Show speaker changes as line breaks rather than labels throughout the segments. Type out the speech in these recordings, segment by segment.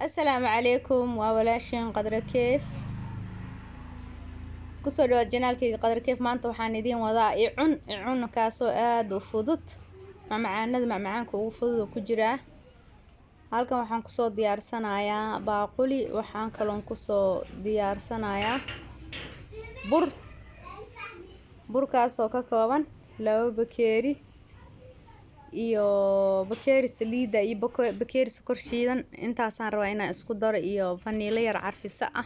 Asalaamu calaykum, waa walaasheen Qadra Keef. Kusoo dhawaad janaalkayga Qadra Keef. Maanta waxaan idiin wadaa icun, icun kaasoo aada u fudud, macmacaanada macmacaanka ugu fudud oo ku jiraa. Halkan waxaan kusoo diyaarsanayaa baaquli, waxaan kaloon kusoo diyaarsanayaa bur, burkaasoo ka kooban 2 bakeeri iyo bakeeri saliida iyo bakeeri sokor shiidan. Intaasaan rabaa inaan isku daro iyo vaniilo yar carfiso ah.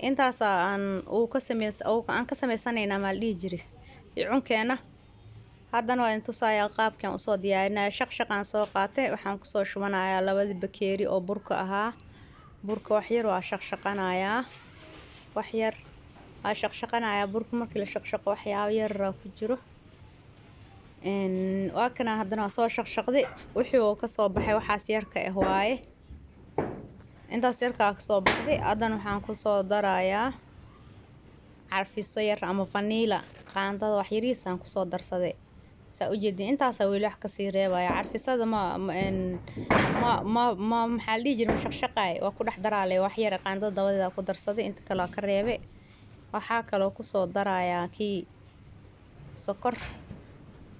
Intaasa aan uu ka sameys aan ka sameysanaynaa, maa la dhihi jiray, icunkeena. Haddana waa idin tusayaa qaabkan usoo diyaarinaya. Shaqshaqaan soo qaatay, waxaan kusoo shubanayaa labadii bakeeri oo burka ahaa. Burka waxyar waa shaqshaqanayaa, waxyar waa shaqshaqanayaa. Burka markii la shaqshaqo waxyaabo yar ku jiro. Waa kana, haddana waa soo shaqshaqday, wixii uu kasoo baxay waxaas yarka ah waaye. Intaas yarkaa kasoo baxday. Haddana waxaan kusoo darayaa carfiso yar ama vaniila, qaandada wax yariisaan kusoo darsaday, saa ujeedin. Intaasaa weli wax kasii reebaya. Carfisada ma maxaa la dhihi jiray, ma shaqshaqaay, waa ku dhex daraalay wax yar, qaandada dabadeeda ku darsaday, inta kale waa ka reebay. Waxaa kaloo kusoo darayaa kii sokor.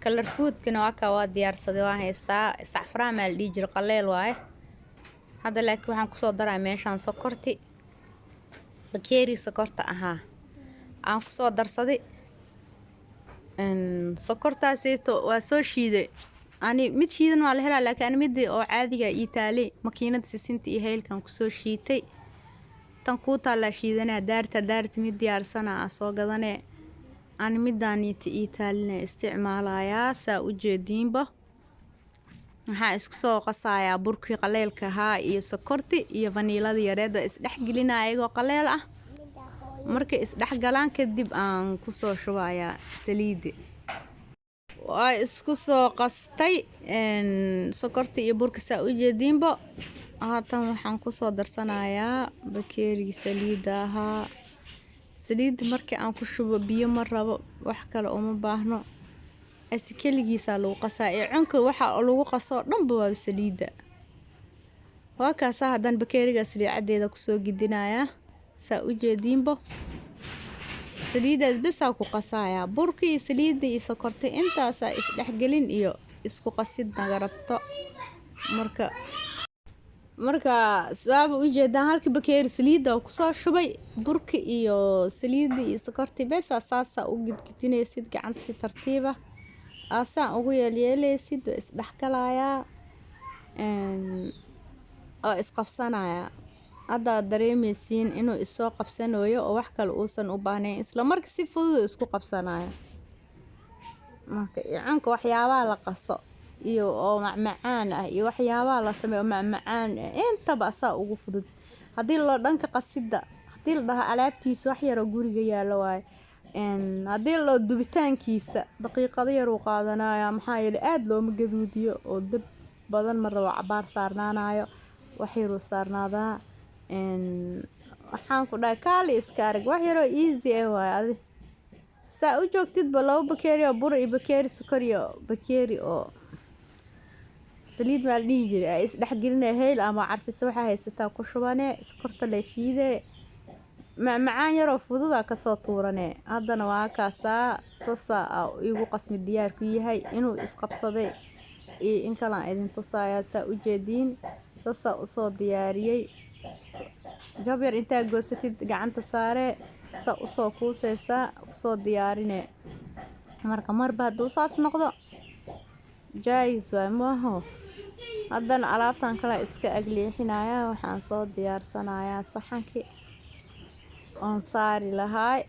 Color foodkana waa kaa, waa diyaarsaday, waan haystaa. Sacfraan maa la dhihi jiray, qaleel waaye hadda, laakiin waxaan kusoo daraya meeshaan sokorti, bakeeri sokorta ahaa aan kusoo darsaday. Sokortaasito waa soo shiiday ani. Mid shiidan waa la helaa, laakiin ani midii oo caadiga ii taalay makiinada sisinta iyo heylkan kusoo shiitay. Tan kuu taallaa shiidanaa, daarta daarta mid diyaarsana aa soo gadanee. Ani midaaniita ii taalina isticmaalayaa. Saa u jeediinba, waxaa isku soo qasayaa burkii qaleelka ahaa iyo sokorti iyo vaniilada yareed. Waa isdhex gelinaya ayagoo qaleel ah. Markay isdhex galaan kadib aan kusoo shubayaa saliidi. Waa isku soo qastay sokorta iyo burka, saa u jeediinba. Haatan waxaan kusoo darsanayaa bakeerigii saliidda ahaa. Saliidda markii aan ku shubo, biyo ma rabo, wax kale uma baahno, asi keligiisaa lagu qasaa. Ee cunka waxa lagu qasoo dhanba waa saliidda. Waa kaasaa, haddana bakeerigaa saliid caddeeda kusoo gidinayaa. Saa u jeediinba, saliiddaas besaa ku qasayaa. Burka iyo saliidda iyo sokorta intaasaa isdhexgelin iyo isku qasid naga rabto. Marka saaba ujeedaan, halka bakeeri saliidda kusoo shubay, burka iyo saliidda iyo sokorti besaa saasaa u gidgidinaysid gacanta si tartiiba aasaan ugu yeelyeelaysid. Waa isdhexgalayaa oo isqabsanayaa. Haddaad dareemeysiin inuu isoo qabsanayo oo wax kale uusan u baahnayn, isla marka si fudud isku qabsanayo. Marka icunka waxyaabaha la qaso iyo oo macmacaan ah iyo waxyaabaha la sameeyo oo macmacaan ah intaba asaa ugu fudud. Haddii la dhanka qasidda, haddii la dhaho alaabtiisa wax yaroo guriga yaallo waaye. Haddii la dubitaankiisa, daqiiqado yar uu qaadanaya, maxaa yeelay aada looma gaduudiyo oo dab badan ma rabo cabaar saarnaanayo, wax yaruu saarnaadaa. Waxaan ku dhahay, kaali iska arag, wax yaroo easy ah waaye. Adi saa u joogtidba, 2 bakeeri oo bur iyo bakeeri sokor iyo bakeeri oo saliid maa la dhihi jiray ay isdhexgelinaya, heyl ama carfiso waxaa haysataa ku shubanee, sokorta la shiidee, macmacaan yaroo fududaa kasoo tuuranee. Haddana waa kaasaa, sasaa igu qasmi, diyaar ku yahay. Inuu isqabsaday iyo in kalaan idin tusayaa. Saa u jeediin, sasaa usoo diyaariyey. Jab yar intaa goosatid gacanta saaree, saa usoo kuuseysaa, usoo diyaarinee. Marka marba hadduu saas noqdo, jaayis waay maaho. Haddana alaabtan kale iska agleexinayaa. Waxaan soo diyaarsanayaa saxankii oon saari lahaay.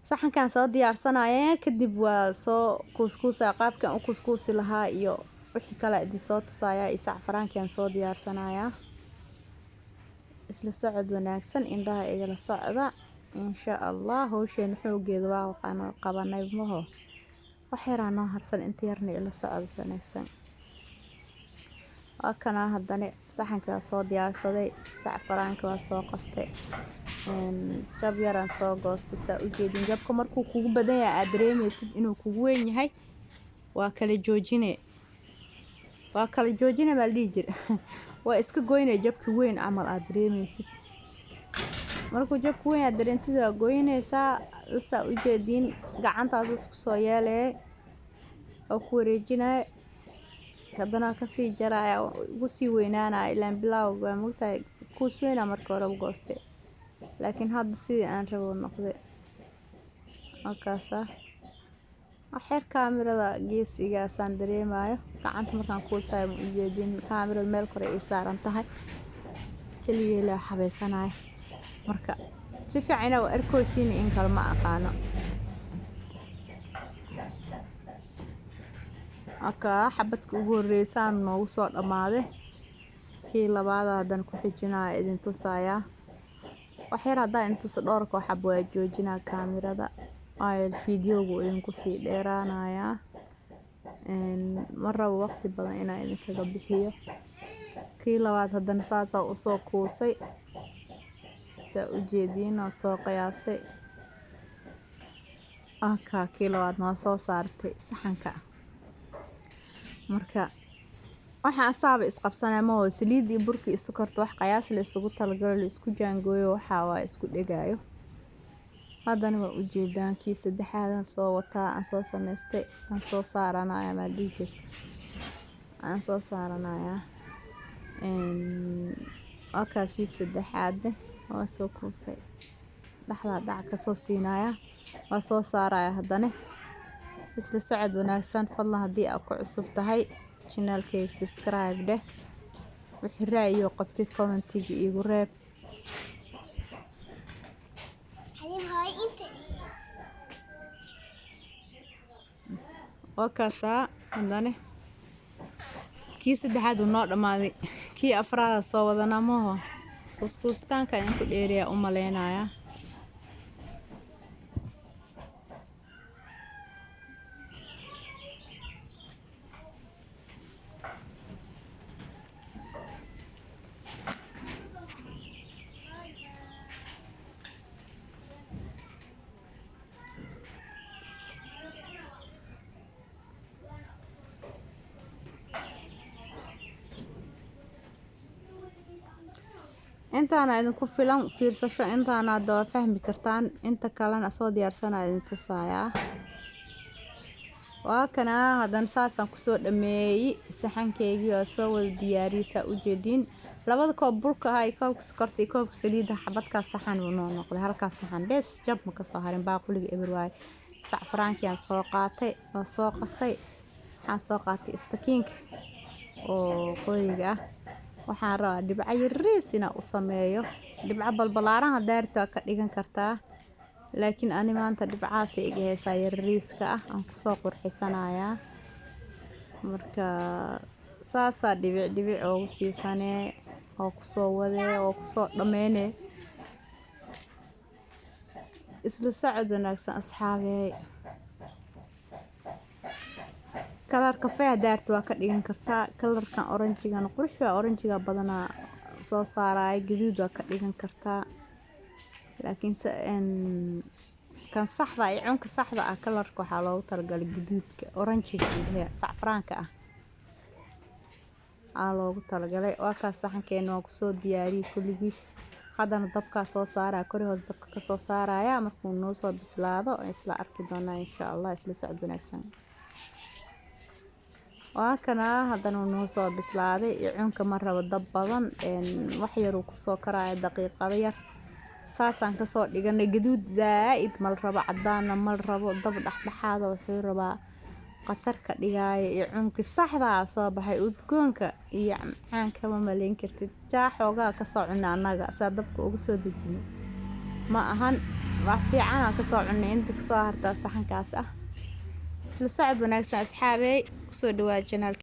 Saxankaan soo diyaarsanaya kadib waa soo kuuskuusaa. Qaabkaan u kuuskuusi lahaa iyo wixii kale idin soo tusayaa, iyo sacfaraankaan soo diyaarsanayaa. Isla socod wanaagsan, indhaha igala socda insha Allah. Hawsheena xoogeeda waa qabanay maho, wax yaraa noo harsan, inta yarna ila socod wanaagsan. Waa kanaa, haddana saxanka waa soo diyaarsaday, sacfaraanka waa soo qastay, jab yaraan soo goostay. Saa ujeedin, jabka markuu kugu badan yahay, aad dareemeysid inuu kugu weyn yahay, waa kala joojine. Waa kala joojina baa la dhihi jira, waa iska goynaya jabka weyn camal aad dareemeysid. Markuu jabka weyn aad dareentid, waa goynaysaa. Saa ujeediin, gacantaas isku soo yeelaya oo ku wareejinaya, haddana kasii jaraya, ugu sii weynaanaya. Ilaan bilowga waa mogtahay, kuus weynaa marka horeba goostay, laakiin hadda sidii aan rabo noqday. Markaasa waxyar kaamirada geesigaasaan dareemayo gacanta markaan kuusayo, ma ujeedin kaamirada meel kore ii saaran tahay, keligay la xabeysanayo. Marka si fiican inaa u arkooysiin in kale ma aqaano. Aka xabadka ugu horeysaan noogu soo dhammaaday. Kii labaad haddana ku xijinaya idin tusayaa. Waxyar haddaa idin tuso dhowrka xab, waa joojinaa kaamirada, waayo fiidiyowgu idinku sii dheeraanayaa. Ma rabo waqti badan inaan idinkaga bixiyo. Kii labaad haddana saasaa usoo kuusay, saa ujeediin oo soo qiyaasay. Aka kii labaadna waa soo saartay saxanka. Marka waxaan asaaba isqabsanaya ma oo saliid iyo burki iyo sokorta wax qiyaas la isugu talagalo, la isku jaangooyo, waxaa waa isku dhegaayo. Haddana waa ujeedaan, kii saddexaad soo wataa, aan soo samaystay, aan soo saaranaya maa dhihi jirta, aan soo saaranaya. Waa kaa kii saddexaadne, waa soo kuusay, dhexdaa dhac kasoo siinaya, waa soo saaraya haddana. Isla socod wanaagsan. Fadlan haddii aad ku cusub tahay channelkayga, subscribe dheh. Wixii ra'yi qabtid, commentiga iigu reeb.
Xaliim, hooyo inta.
Waa kaasaa haddana kii saddexaad uu noo dhammaaday. Kii afraada soo wadanaa maho. Kuuskuustaanka idinku dheeriyaa u maleynayaa. Intaana idinku filan fiirsasho, intaana hadda waa fahmi kartaan. Inta kalena soo diyaarsana idin tusayaa. Waa kana haddana saasaan kusoo dhameeyey saxankeygii, waa soo wada diyaariyey. Saa ujeediin, labada koob burka ahaa iyo koobka sokorta iyo koobka saliidda, xabadkaas saxan uu noo noqday. Halkaas saxan dhees jab ma kasoo harin, baaquliga eber waaye. Sacfaraankii aan soo qaatay, waa soo qasay. Waxaan soo qaatay istakiinka oo qoriga ah. Waxaan rabaa dhibco yariis inaan u sameeyo. Dhibco balbalaaran haddaa rabto waa ka dhigan kartaa, laakiin ani maanta dhibcahaas iga haysaa yariiska ah aan kusoo qurxisanayaa. Marka saasaa dhibic dhibic oogu siisanee, oo kusoo wadee, oo kusoo dhameynee. Isla socod wanaagsan, asxaabey. Kalar kafee haddaa rabto waa ka dhigan kartaa. Kalarkan oranjigana qurux waa, oranjiga badanaa soo saaraya. Gaduud waa ka dhigan kartaa, laakiin kan saxda iyo cunka saxda ah kalarka waxaa loogu talagalay gaduudka, oranjiga iyo sacfraanka ah aa loogu talagalay. Waa kaas saxankeena, waa kusoo diyaariyey kulligiis. Haddana dabkaa soo saaraya, kori hoos dabka kasoo saaraya. Markuu noo soo bislaado isla arki doonaa insha Allah. Isla socod wanaagsan. Waa kana haddana uu noo soo bislaaday. Cunka ma rabo dab badan, wax yaruu kusoo karaya, daqiiqado yar saasaan kasoo dhiganay. Gaduud zaa-id mal rabo, cadaanna mal rabo, dab dhexdhexaada wuxuu rabaa khatar ka dhigaayo. Iyo cunki saxdaa soo baxay, udgoonka iyo macaanka ma malayn kartid. Jaa xoogaa kasoo cunay annaga, saa dabka uga soo dejinay ma ahan, wax fiicanaa kasoo cunay. Inta kasoo hartaa saxankaas ah. Isla socod wanaagsan, asxaabey. Kusoo dhawaa channelka.